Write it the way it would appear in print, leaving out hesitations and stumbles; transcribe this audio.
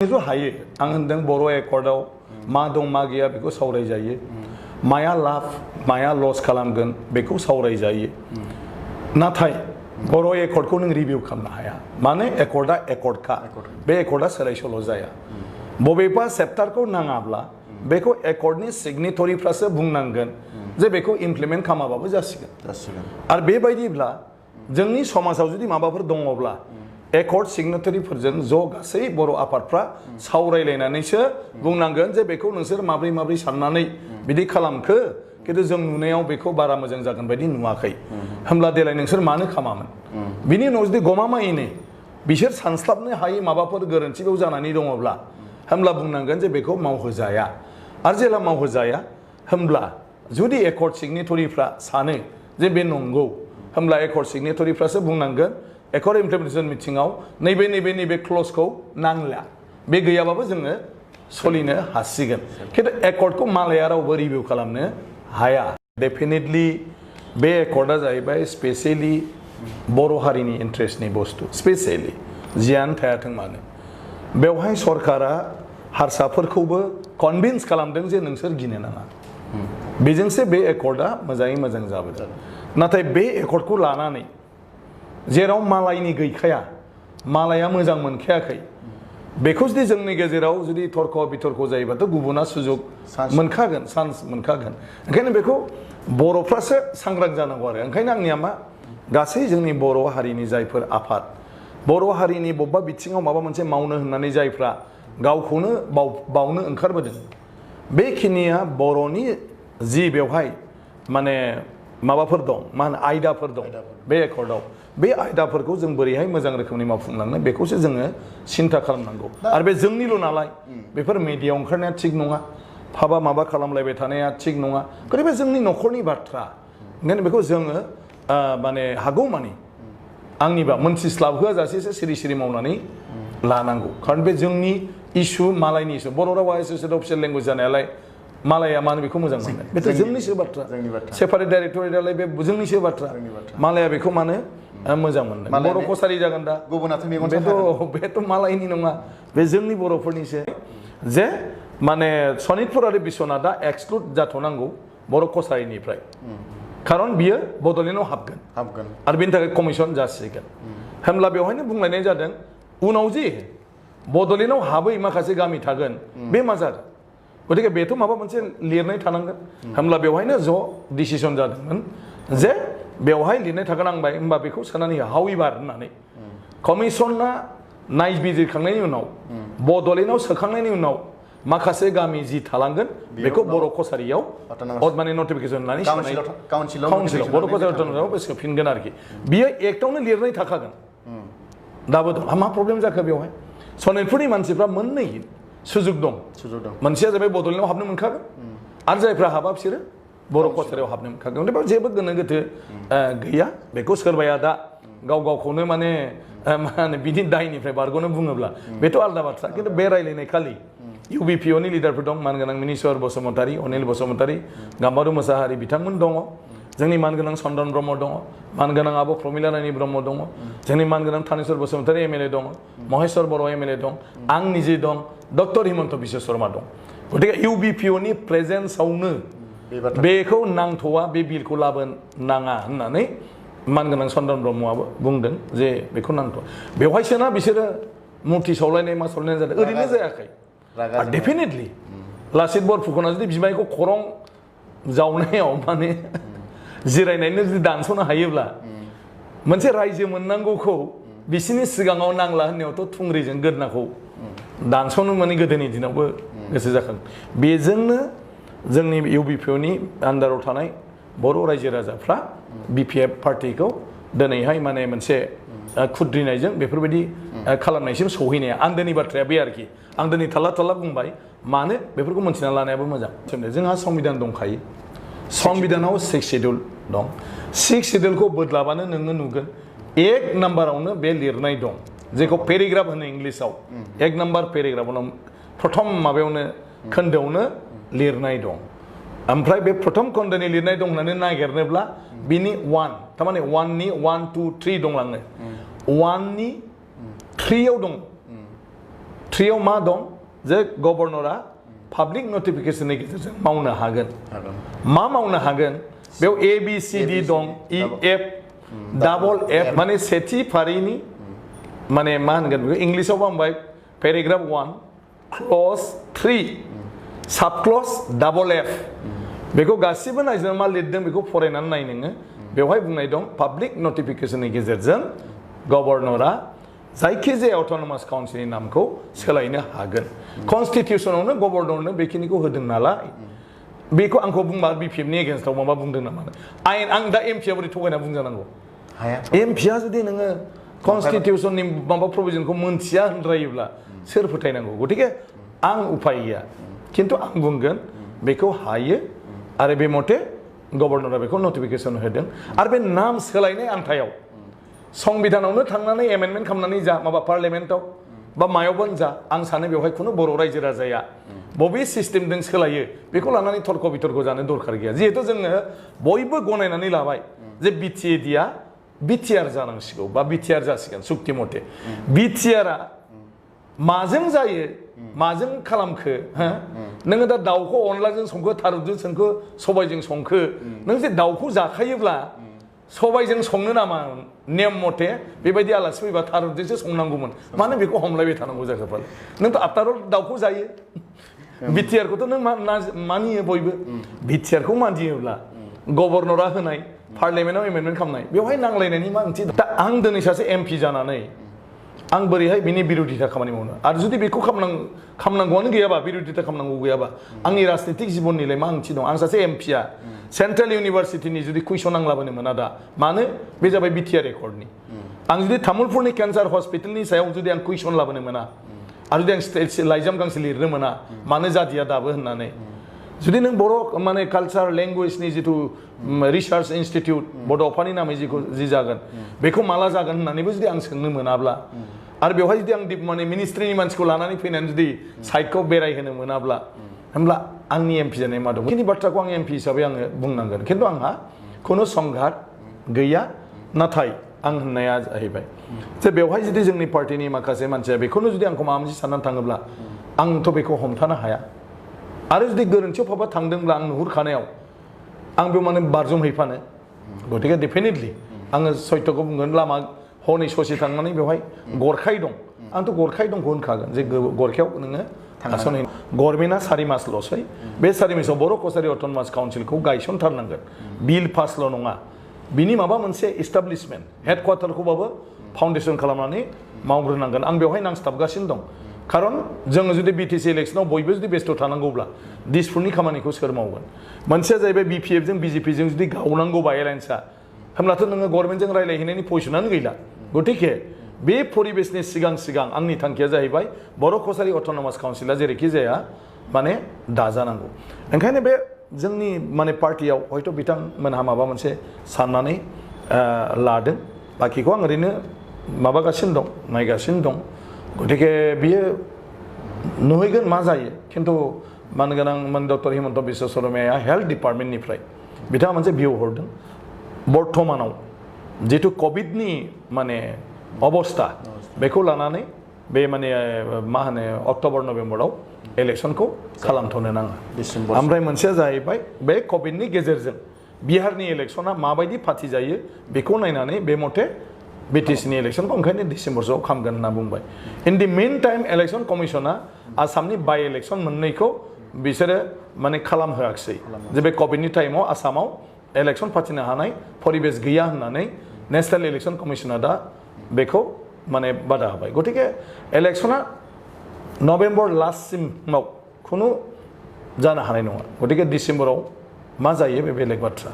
खिन्थु हायो आं होनदों बर' एकर्डआव मा दं मा गैया बेखौ सावरायजायो माया लाब माया लस खालामगोन बेखौ सावरायजायो नाथाय बर' एकर्डखौ नों रिभिउ खालामनो हाया माने एकर्डआ एकर्डखा बे एकर्डआ सोलाय सोल' जाया बबेबा चेप्टारखौ नाङाब्ला बेखौ एकर्डनि सिगनेटरिफ्रासो बुंनांगोन जे बेखौ इमप्लिमेन्ट खालामाबाबो जासिगोन आरो बेबायदिब्ला जोंनि समाजाव जुदि माबाफोर दङब्ला एकर्ड सिगनेटरिफोरजों ज' गासै बर' आफादफ्रा सावरायलायनानैसो बुंनांगोन जे बेखौ नोंसोर माब्रै साननानै बिदि खालामखो खिन्थु जों नुनायाव बेखौ बारा मोजां जागोन बायदि नुवाखै होमब्ला देलाय नोंसोर मानो खामामोन बिनि उनाव जुदि गमामायैनो बिसोर सानस्लाबनो हायै माबाफोर गोरोन्थिबो जानानै दङब्ला होमब्ला बुंनांगोन जे बेखौ मावहोजाया आरो जेला मावहोजाया होमब्ला जुदि एकर्ड सिगनेटरिफ्रा सानो जे बे नंगौ होमब्ला एकर्ड सिगनेटरिफ्रासो बुंनांगोन एकर्ड इमप्लिमेन्टेसन मिटिङाव नैबे क्लजखौ नांला बे गैयाबाबो जोङो सोलिनो हासिगोन खिन्थु एकर्डखौ मालाया रावबो रिभिउ खालामनो हाया डेफिनेटलि बे एकर्डआ जाहैबाय स्पेसियेलि बर' हारिनि इन्ट्रेस्टनि बुस्थु स्पेसियेलि जियानो थायाथों मानो बेवहाय सरकारा हारसाफोरखौबो कनभिन्स खालामदों जे नोंसोर गिनो नाङा बेजोंसो बे एकर्डआ मोजाङै मोजां जाबोदों नाथाय बे एकर्डखौ लानानै जेराव मालायनि गैखाया मालाया मोजां मोनखायाखै बेखौ जुदि जोंनि गेजेराव जुदि तर्क बितर्क जायोबाथ' गुबुना सुजुग मोनखागोन चान्स मोनखागोन ओंखायनो बेखौ बर'फ्रासो सांग्रां जानांगौ आरो ओंखायनो आंनिया मा गासै जोंनि बर' हारिनि जायफोर आफाद बर' हारिनि बबेबा बिथिङाव माबा मोनसे मावनो होननानै जायफ्रा गावखौनो बावनो ओंखारबोदों बेखिनिया बर'नि जि बेवहाय माने माबाफोर दं मा होनो आयदाफोर दं बे एकर्डआव बे आयदाफोरखौ जों बोरैहाय मोजां रोखोमनि मावफुंलांनो बेखौसो जोङो सिन्था खालामनांगौ आरो बे जोंनिल' नालाय बेफोर मिडियायाव ओंखारनाया थिग नङा हाबा माबा खालामलायबाय थानाया थिग नङा खिन्थु बे जोंनि न'खरनि बाथ्रा ओंखायनो बेखौ जोङो माने हागौमानि आंनिबा मोनथिस्लाबहोआ जासेसो सिरि मावनानै लानांगौ खारन बे जोंनि इस्यु मालायनि इस्यु बर' रावा एस'सियेटेड अफिसियेल लेंगुवेज जानायालाय मालाया मानो बेखौ मोजां मोनो बेथ' जोंनिसो बाथ्रा सेपारेट डाइरेक्टरेटआलाय बे जोंनिसो बाथ्रा मालाया बेखौ मानो मोजां मोनदों बर' कसारि जागोन दा बेथ' मालायनि नङा बे जोंनि बर'फोरनिसो जे माने सनितपुर आरो बिश्वनाथआ एक्सक्लुड जाथ'नांगौ बर' कसारिनिफ्राय खारन बियो बड'लेण्डआव हाबगोन आरो बेनि थाखाय कमिसन जासिगोन होमब्ला बेवहायनो बुंलायनाय जादों उनाव जे बड'लेण्डआव हाबै माखासे गामि थागोन बे मा जागोन गतिके बेथ' माबा मोनसे लिरनाय थानांगोन होमब्ला बेवहायनो ज' डिसिसन जादोंमोन जे बेवहाय लिरनाय थागोनांबाय होमबा बेखौ सोनानै हाउइभार होननानै कमिसना नायबिजिरखांनायनि उनाव बड'लेण्डआव सोखांनायनि उनाव माखासे गामि जि थालांगोन बेखौ बर' कसारियाव माने नटिफिकेसन होननानै काउन्सिलाव बर' कसारियाव सोफिनगोन आरोखि बियो एक्टआवनो लिरनाय थाखागोन दाबो दं मा प्रब्लेम जाखो बेवहाय सनितपुरनि मानसिफ्रा मोननै सुजुग दं मोनसेया जाबाय बड'लेण्डआव हाबनो मोनखागोन आरो जायफ्रा हाबा बिसोरो बर' कसारियाव हाबनो मोनखागोन बेयाव जेबो गोनो गोथो गैया बेखौ सोरबाया दा गावखौनो माने मा होनो बिनि दायनिफ्राय बारग'नो बुङोब्ला बेथ' आलादा बाथ्रा खिन्थु बे रायलायनाय खालि इउबिपिअनि लिडारफोर दं मानगोनां मिनिस्वर बसुमतारी अनिल बसुमतारी गाम्बारु मोसाहारि बिथांमोन दङ जोंनि मानगोनां चन्दन ब्रह्म दङ मानगोनां आब' प्रमिला रानी ब्रह्म दङ जोंनि मानगोनां थानेश्वर बसुमतारी एमएलए दङ महेश्वर बर' एमएलए दं आं निजे दं डक्टर हिमन्त बिश्व शर्मा दं गतिके इउबिपिअनि प्रेजेन्सआवनो बेखौ नांथ'वा बे बिलखौ लाबोनाङा होननानै मानगोनां चन्दन ब्रह्मआबो बुंदों जे बेखौ नांथ'वा बेवहायसोना बिसोरो मुर्ति सावलायनाय मा सावलायनाय जादों ओरैनो जायाखै डेफिनेटलि लासित बरफुकना जुदि बिमायखौ खरं जावनायाव माने जिरायनायनो जुदि दानस'नो हायोब्ला मोनसे रायजो मोननांगौखौ बिसिनि सिगाङाव नांला होननायावथ' थुंग्रिजों गोदनाखौ दानस'नो माने गोदोनि दिनावबो गोसो जाखांदों बेजोंनो जोंनि इउबिपिअनि आन्दाराव थानाय बर' रायजो राजाफ्रा बिपिएफ पार्टिखौ दिनैहाय माने मोनसे खुद्रिनायजों बेफोरबायदि खालामनायसिम सौहैनाया आन्दोनि बाथ्राया बे आरोखि आं दिनै थाल्ला बुंबाय मानो बेफोरखौ मोनथिना लानायाबो मोजां जोंहा संबिधान दंखायो संबिधानाव 6 शेड्युल दं 6 शेड्युलखौ बोदलाबानो नोङो नुगोन 1 नाम्बारावनो बे लिरनाय दं जेखौ पेरेग्राफ होनो इंलिसाव 1 नाम्बार पेरेग्राफाव प्रथम माबायावनो खोन्दोआवनो लिरनाय दं ओमफ्राय बे प्रथम खोन्दोनि लिरनाय दं होननानै नागिरनोब्ला बिनि 1 थारमाने 1 नि 1 2 3 दंलाङो 1 नि 3 आव दं 3 मा दं जे गभर्नरा पाब्लिक नटिफिकेशननि गेजेरजों मावनो हागोन मा मावनो हागोन बेयाव ABCD दं EF डाबल F माने सेथि फारिनि माने मा होनगोन बेखौ इंलिशाव बुंबाय पेराग्राफ 1 क्लज 3 साब क्लज डाबल F बेखौ गासिबो नायजों मा लिरदों बेखौ फरायनानै नाय नोङो बेवहाय बुंनाय दं पाब्लिक नटिफिकेशननि गेजेरजों गभर्नरा जायखिजाया अट'नमास काउन्सिलनि नामखौ सोलायनो हागोन कन्स्टिटिउसनावनो गभर्नरनो बेखिनिखौ होदों नालाय बेखौ आंखौ बुंबा BPFनि एगेन्स्टआव माबा बुंदों नामा आयेन आं दा MPआ बोरै थगायना बुंजानांगौ MPआ जुदि नोङो कन्स्टिटिउसननि माबा प्रभिजनखौ मोनथिया होनद्रायोब्ला सोर फोथायनांगौ गतिके आं उपाय गैया खिन्थु आं बुंगोन बेखौ हायो आरो बे मथे गभर्नरा बेखौ नटिफिकेशन होदों आरो बे नाम सोलायनाय आन्थायाव संबिधानावनो थांनानै एमेन्डमेन्ट खालामनानै जा माबा पार्लियामेन्टआव बा मायावबो जा आं सानो बेवहाय खुनु बर' रायजो राजाया बबे सिस्टेमजों सोलायो बेखौ लानानै तर्क बितर्क जानो दरखार गैया जिहेतु जोङो बयबो गनायनानै लाबाय जे BTADआ BTR जानांसिगौ बा BTR जासिगोन सुक्ति मथे BTRआ माजों जायो माजों खालामखो नोङो दा दाउखौ अनलाजों संखो थारुनजों संखो सबायजों संखो नों जे दाउखौ जाखायोब्ला सबायजों संनो नामा नेम मथे बेबायदि आलासि फैबा थारुनजोंसो संनांगौमोन मानो बेखौ हमलायबाय थानांगौ जाखो नोंथ' आफ्टार अल दाउखौ जायो BTRखौथ' नों मानियो बयबो BTRखौ मानियोब्ला गभर्नरा होनाय पार्लियामेन्टआव एमेन्डमेन्ट खालामनाय बेवहाय नांलायनायनि मा ओंथि दा आं दिनै सासे MP जानानै आं बोरैहाय बिनि बिरोधिता खामानि मावनो आरो जुदि बेखौ खालामनांगौआनो गैयाबा बिरोधिता खालामनांगौ गैयाबा आंनि राजनितिक जिबननिलाय मा ओंथि दं आं सासे MPआ सेन्ट्रेल इउनिभारसिटिनि जुदि कुइसन आं लाबोनो मोना दा मानो बे जाबाय BTR रेकर्डनि आं जुदि तामुलपुरनि केन्सार हस्पिटालनि सायाव जुदि आं कुइसन लाबोनो मोना आरो जुदि आं लाइजाम गांसे लिरनो मोना मानो जादिया दाबो होननानै जुदि नों बर' माने कालचार लेंगुवेजनि जिथु रिसार्च इनस्टिट्यूट बड'फानि नामै जि जागोन बेखौ माला जागोन होननानैबो जुदि आं सोंनो मोनाब्ला आरो बेवहाय जुदि आं माने मिनिस्ट्रिनि मानसिखौ लानानै फैनानै जुदि साइटखौ बेरायहोनो मोनाब्ला होमब्ला आंनि MP जानाय मा दं बेखिनि बाथ्राखौ आं MP हिसाबै आङो बुंनांगोन खिन्थु आंहा खुनु संघात गैया नाथाय आं होननाया जाहैबाय जे बेवहाय जुदि जोंनि पार्टिनि माखासे मानसिया बेखौनो जुदि आंखौ माबा मोनसे साननानै थाङोब्ला आंथ' बेखौ हमथानो हाया आरो जुदि गोरोन्थियाव फाबा थांदोंब्ला आं नुहुरखानायाव आं बेयाव माने बारजुमहैफानो गतिके डेफिनेटलि आङो सत्यखौ बुंगोन लामा हनै ससे थांनानै बेवहाय गरखाय दं आंथ' गरखाय दंखौ होनखागोन जे गरखायाव नोङो आसनै गभर्नमेन्टआ 4 मासल'सै बे 4 मासाव बर' कसारि अट'नमास काउन्सिलखौ गायसनथारनांगोन बिल पासल' नङा बिनि माबा मोनसे इस्टाब्लिशमेन्ट हेडक्वार्टारखौबाबो फाउन्डेसन खालामनानै मावग्रोनांगोन आं बेवहाय नांस्थाबगासिनो दं खारन जोङो जुदि BTC इलेक्शनाव बयबो जुदि बेस्थ' थानांगौब्ला दिसपुरनि खामानिखौ सोर मावगोन मोनसेया जाहैबाय BPFजों BJPजों जुदि गावनांगौबा एलायन्सआ होमब्लाथ' नोङो गभर्नमेन्टजों रायलायहैनायनि पजिसनानो गैला गतिके बे परिबेसनि सिगां आंनि थांखिया जाहैबाय बर' कसारि अट'नमास काउन्सिला जेरैखि जाया माने दाजानांगौ ओंखायनो बे जोंनि माने पार्टियाव हयथ' बिथांमोनहा माबा मोनसे साननानै लादों बाखिखौ आं ओरैनो माबागासिनो दं नायगासिनो दं गतिके बियो नुहैगोन मा जायो खिन्थु मानगोनां डक्टर हिमन्त बिश्व शर्माया हेल्थ डिपार्टमेन्टनिफ्राय बिथाङा मोनसे भिउ हरदों बर्थमानाव जिथु कभिडनि माने अबस्था बेखौ लानानै बे माने मा होनो अक्ट'बर नभेम्बराव इलेक्शनखौ खालामथ'नो नाङा ओमफ्राय मोनसेया जाहैबाय बे कभिडनि गेजेरजों बिहारनि इलेक्शना माबायदि फाथिजायो बेखौ नायनानै बे मथे BTCनि इलेक्शनखौ ओंखायनो डिसेम्बरसोआव खालामगोन होनना बुंबाय इन दि मेन टाइम इलेक्शन कमिशना आसामनि बाय इलेक्शन मोननैखौ बिसोरो माने खालामहोआखिसै जे बे कभिडनि टाइमाव आसामाव इलेक्शन फाथिनो हानाय परिबेस गैया होननानै नेशनेल इलेक्शन कमिशना दा बेखौ माने बादा होबाय गतिके इलेक्शना नभेम्बर लास्टसिमाव खुनु जानो हानाय नङा गतिके डिसेम्बराव मा जायो बे बेलेग बाथ्रा